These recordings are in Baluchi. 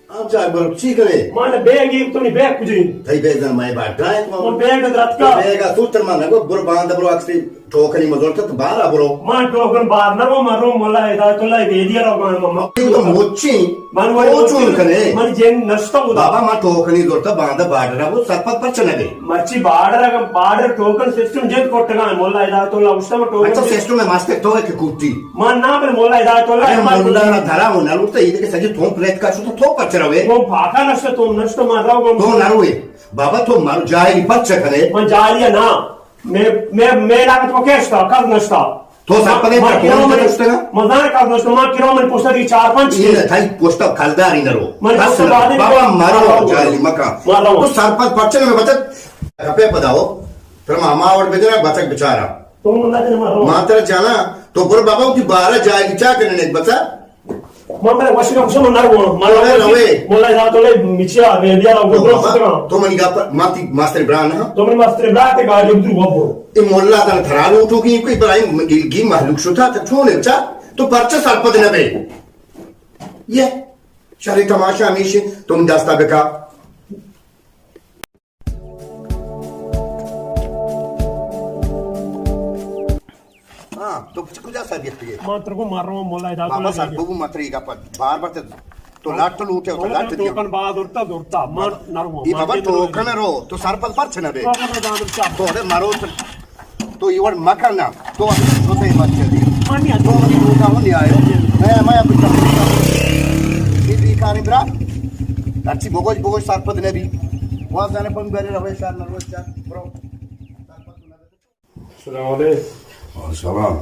آ چار بر چی کنے؟ من بیگ ایر تو نی، بیگ کجی؟ تئی بیگ زن مئے باڈر ءَ اِنت۔ من بیگ درتکا۔ بیگ ءَ سوتر من نگو، برو باندا برو، اکسی ٹوکنی مزورت تو بارا برو۔ من ٹوکن بار نہ رو، من رو ملا ہدایت اللہ بیدی ءَ رو گا۔ من تو مچی۔ من وای تو چون کنے؟ من جن نشتا بودا۔ بابا، من ٹوکنی زورتا باندا بارڈر ءَ برو، سرپد پرچہ نہ بے؟ مرچی بارڈر، اگاں بارڈر ٹوکن سسٹم جند کٹگا، ملا ہدایت اللہ گوشتا من ٹوکن اچھا، سسٹم ہے ماسٹر تو ہے کہ کوٹی؟ من نام پر ملا ہدایت اللہ اے ہے، من ملا نہ دھرا ہوں، نہ لوٹتا، یہ کہ سجی تھوپ ریت کا شو تو تھوپ پرچہ روے۔ تو پاکا نشتا، تو نشتا، من رو گم۔ تو نہ روے۔ بابا، تو مارو جاہلی پرچہ کنے؟ من جاہلی نہ۔ میں، میں، میں علاقہ تو کیستا، کل نشتا۔ تو سرپد ئے، من تو کلدار نشتگا؟ من زاناں کلدار نشتگا، من کلدار من پشتا دی چار پنچ یہ تھے۔ نہ تھئی پشتا کلداری نہ رو۔ من بس پشتا نہ۔ بعد بابا، مارو مارو جاہلی مکان۔ مارو۔ تو سرپد پرچہ نہ بچت۔ کپے پدا ہو۔ پر ماما اور بدرا بچک بچارا۔ تو من نہ مارو۔ ما ترا جانا، تو برو بابا، وتی بارا جاہلی چا کنے بچا؟ من بلے وش نہ گوشم، من نہ رواں۔ من تو نہ روے۔ ملا ذات اللہ مچیا، بیدیا رو تو گو بابا، سکنا۔ تو منی گپ، ما تی ماستر برا نہ۔ تو منی ماستر برا تے گاڑی بدر گو برو۔ اے ملا تن تھرا لوٹو کی کوئی برائی گی مہلوک شتا تو چون چا تو پرچہ سرپد نہ بے۔ یہ شری تماشا ہمیشہ تم دستا بکا۔ ہاں، تو کجا سر گپت گئے؟ من ترکو مر رہا ہوں، مولا ہدایت بابا اللہ سر گئے۔ بگو مت ری گپت، بار بار تے تو لاٹ تو لوٹے، تو مولا لاٹ تو دیا۔ ٹوکن بعد اورتا، دورتا، من نہ رہا ہوں، یہ من بابا کے تو ٹوکن رو، تو سر پر پر چھ نہ بے۔ ٹوکن رو دان چا۔ تو دے مرو تو، تو یہ وڑ مکر نا، تو تو تے بچے دی۔ من نہیں تو بھی لوٹا ہوں نہیں آئے۔ میں، میں اب یہ بھی کاری برا۔ اچھی بگوش، بگوش سر پد نہ بی۔ وہاں جانے پن بیرے روے شار نہ روے شار، برو۔ السلام علیکم۔ وعلیکم السلام۔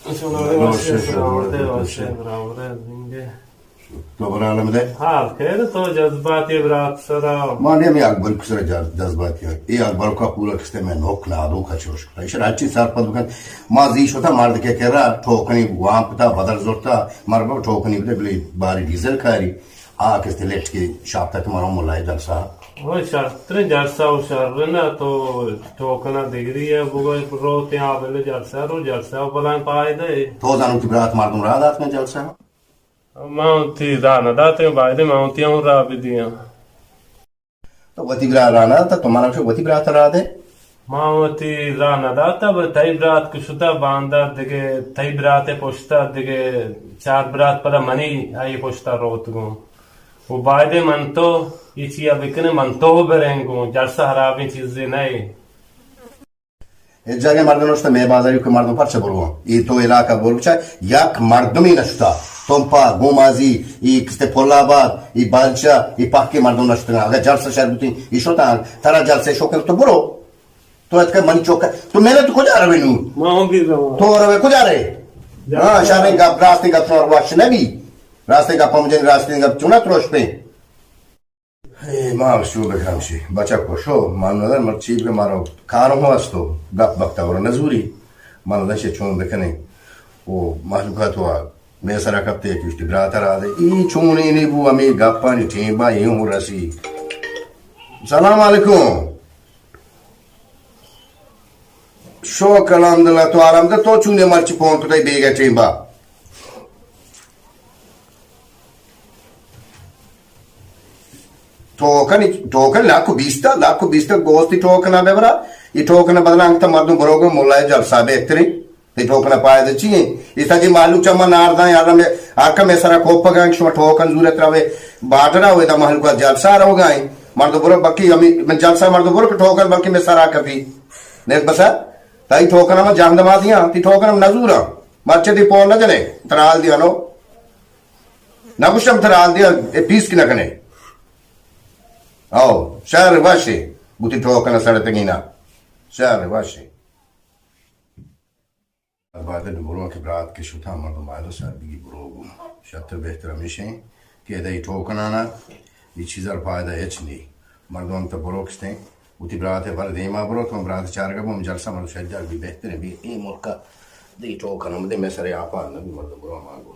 السلام علیکم۔ وعلیکم السلام۔ وعلیکم السلام۔ تو برا عالم دے۔ حال خیر، تو جذباتی برات سرا۔ ما نے میں اکبر کسر جذ-، جذباتی ہے۔ یہ اکبر کا پورا کستے میں نوک نہ آدو کا چوش۔ ایشر اچھی سر پد بکن۔ ما زی شتا مرد کے کرا، ٹوکنی وام پتا بدل زورتا، مر بابا ٹوکنی بدے بلی باری ڈیزل کاری۔ آ کستے لیٹ کے شاپ تک مرو ملائے جلسہ۔ وہ شرطریں جلسہ و شر نہ تو ٹوکنا دگری ہے، بگو روتے آ بلے جلسہ رو، جلسہ و بلائیں پائدہ ہے۔ تو زانو تی برات مردم را دات میں جلسہ؟ ما تی را نہ داتے، بائدے ما تی ہوں را بدیاں۔ تو وتی برات را نہ داتا، تو منا گوشے وتی برات را دے۔ ما وتی را نہ داتا، بلے تئی برات کہ شتا باندا دگہ تئی برات پشتا دگہ چار برات پدا منی آئی پشتا روت گوں۔ و بایدے من تو یہ چیا بکنے، من تو بریں گوں، جلسہ حرابیں چیزے نہ اے۔ اے جاگہ مردم نشتا، مے بازاری کہ مردم پرچہ برواں۔ اے تو علاقہ بول بچا، یک مردمی نشتا۔ تمپا، گومازی، اے کستے پل آباد، اے بالچہ، اے پاکے مردم نشتگاں۔ اگر جلسہ شر بوتیں، اے شتاں، ترا جلسہ شوکر تو برو۔ تو اتکا منی چوکا، تو محنت کجا روے نو؟ ما ہم بھی رواں۔ تو روے کجا رے؟ جلسہ۔ ہاں، شریں گپ، راستیں گپ تو وش نبی۔ راستیں گپ ہم جن، راستیں گپ چونا تروش پہ۔ اے ما شو بکرم شی، بچک کو شو، من نظر مر چی بکن، مارو کار ہوں استو، گپ بکتا اور نزوری، من نظر شی چون بکنے، او مخلوقات ہوا، مے سرا کپتے کہ اشتی برات را دے، ای چونی نی بو، ہمی گپانی ٹیم با، ای ہوں رسی۔ سلام علیکم۔ شو کلام دلا تو آرام دے، تو چونے مرچی پون کتے بیگا ٹیم با۔ ٹوکن، ٹوکن لاکھ و بیستا، لاکھ و بیستا گوستی ٹوکن بے برا۔ یہ ٹوکن بدلا انگتا مردم بروگو ملائے جلسہ بہترین۔ یہ ٹوکن پائدہ چی ہیں؟ یہ سجی معلوم چما ناردائیں، ہر میں، ہر کم سرا کوپگا کہ شما ٹوکن زورت روے، بارڈر ہوئے دا محل کو جلسہ روگا ہیں۔ مردم برو بکی ہمی، من جلسہ مردم برو کہ ٹوکن بلکہ میں سرا کپی۔ نیت بسا، تائی ٹوکن ہم جہندما دیاں، تی ٹوکن ہم نزورا۔ مرچے دی پون نہ جنے، ترال دیانو۔ نہ گوشم ترال دیا، اے پیس کی نہ کنے۔ او، شہر واشے، بوتی ٹوکن سڑتگینا۔ شہر واشے۔ بعد برو کہ برات کہ شتا مردم آئے سر بگی برو گو۔ شتر بہتر ہمیش ہیں کہ ادا یہ ٹوکن آنا، یہ چیزا فائدہ ہچ نہیں۔ مردم تو برو کستے، بوتی برات ہے بر دیما برو، تو برات چارگا بم جلسہ مردم شجار بھی بہتر ہے، بھی اے ملکا دی ٹوکن ہم دے میں سر آپا نبی مردم برو مانگو۔